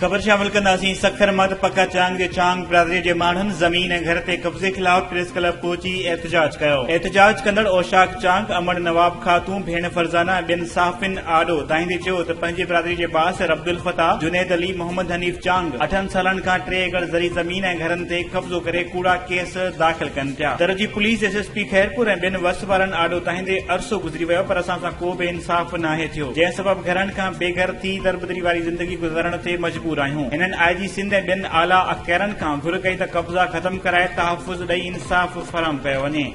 خبر شامل ڪنداسين سکر مان ته پڪا چانگ جي چانگ برادري جي ماڻهن زمين ۽ گهر تي قبضي خلاف پريس ڪلب پهچي احتجاج ڪيو. احتجاج ڪندڙ اوشاق چانگ، امڙ نواب خاتون، ڀيڻ فرزانه ۽ ٻين صحافين آڏو دانهيندي چيو ته پنهنجي برادري جي بااثر عبدالفتاح، جنيد علي، محمد حنيف چانگ اٺن سالن کان ٽي ايڪڙ زرعي زمين ۽ گهرن تي قبضو ڪري ڪوڙا ڪيس داخل ڪن پيا. در جي police S S P Khairpur ۽ ٻين وس وارن آڏو دانهيندي عرصو گذري ويو پر اسان سان ڪو به انصاف ناهي ٿيو جنهن سبب گهرن کان بي گهر ٿي دربدري واري زندگي گذارڻ تي مجبور آهيون. هنن آء جي سنڌ ۽ ٻين اعليٰ اختيارن کان گهر ڪئي ته قبضا ختم ڪرائي تحفظ ڏئي انصاف فراهم ڪيو وڃي.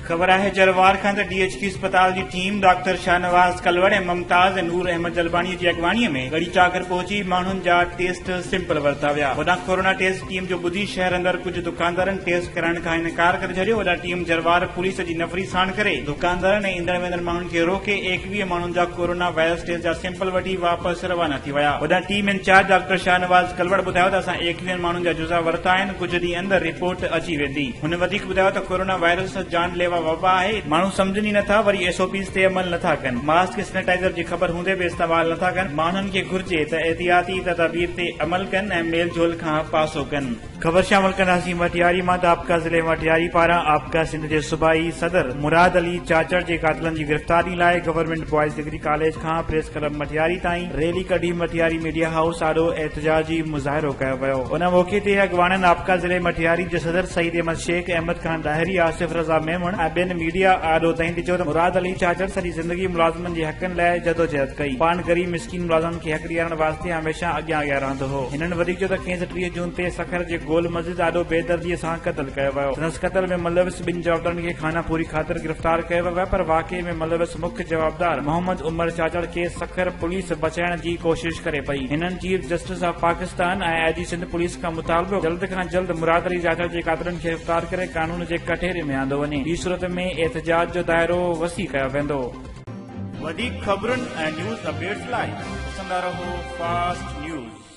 خبر آهي جروار کان ته ڊي ايڇ ڪيو اسپتال جي ٽيم ڊاڪٽر شاهنواز ڪلوڙ ۽ ممتاز ۽ نور احمد جلباڻي جي اڳواڻي ۾ ڳڙهي چاڪر پهچي ماڻهن جا ٽيسٽ سيمپل ورتا ويا. هوڏانهن ڪورونا ٽيسٽ ٽيم جو ٻڌي شهر اندر ڪجهه دڪاندارن ٽيسٽ ڪرائڻ کان انڪار ڪري ڇڏيو. هوڏانهن ٽيم جروار پوليس جي نفري ساڻ ڪري دڪاندارن ۽ ايندڙ ويندڙ ماڻهن کي روڪي 21 ماڻهن جا ڪورونا وائرس ٽيسٽ جا سيمپل وٺي واپس روانا ٿي ويا. هوڏانهن team incharge doctor Shahnawaz Kalwar ٻڌايو ته اسان ايڪويهن ماڻهن جا جزا ورتا آهن، ڪجهه ڏينهن اندر رپورٽ اچي ويندي. هن وڌيڪ ٻڌايو ته ڪورونا وائرس جان ليوا وبا آهي، ماڻهو سمجهن ئي نٿا، وري ايس او پيز تي عمل نٿا ڪن، ماسڪ سينيٽائيزر جي خبر هوندي به استعمال نٿا ڪن، ماڻهن کي گهرجي ته احتياطي تدابير تي عمل ڪن ۽ ميل جول کان پاسو ڪن. خبر شامل ڪنداسين مٽياري مان ته آپڪا ضلعي مٽياري پاران آپڪا سنڌ جي صوبائي صدر مراد علي چاچڙ جي قاتلن جي گرفتاري لاء گورنمينٽ بوائز ڊگري ڪاليج کان پريس ڪلب مٽياري تائين ريلي ڪڍي مٽياري ميڊيا هائوس آڏو احتجاجي مظاهرو ڪيو ويو ان موقعي تي اڳواڻن آپڪا ضلعي مٽياري جي صدر سعيد احمد شيخ، احمد خان ڏاهري، آصف رضا ميمڻ ۽ ٻين ميڊيا آڏو دهيندي چيو ته مراد علي چاچڙ سڄي زندگي ملازمن جي حقن لاء جدوجهد ڪئي پاڻ غريب مسڪين ملازمن کي حق ڏيارڻ واسطي هميشه اڳيان اڳيان رهندو هو. هنن وڌيڪ چيو ته کيس 30 جون تي سکر جي گول مسجد آڏو بيدرديء سان قتل ڪيو ويو. سندس قتل ۾ ملوث ٻن جوابدارن کي خانه پوري خاطر گرفتار ڪيو ويو آهي پر واقعي ۾ ملوث مک جوابدار محمد عمر چاچڙ کي سکر پوليس بچائڻ جي ڪوشش ڪري پئي. هنن chief justice of Pakistan ۽ I G Sindh police کان مطالبو جلد کان جلد مراد علي چاچڙ جي قاتلن کي گرفتار ڪري قانون جي ڪٽهڙي ۾ آندو وڃي ٻي صورت ۾ احتجاج جو دائرو وسيع ڪيو ويندو. وڌيڪ خبرن ۽ نيوز اپڊيٽس لاء ڏسندا رهو فاسٽ نيوز.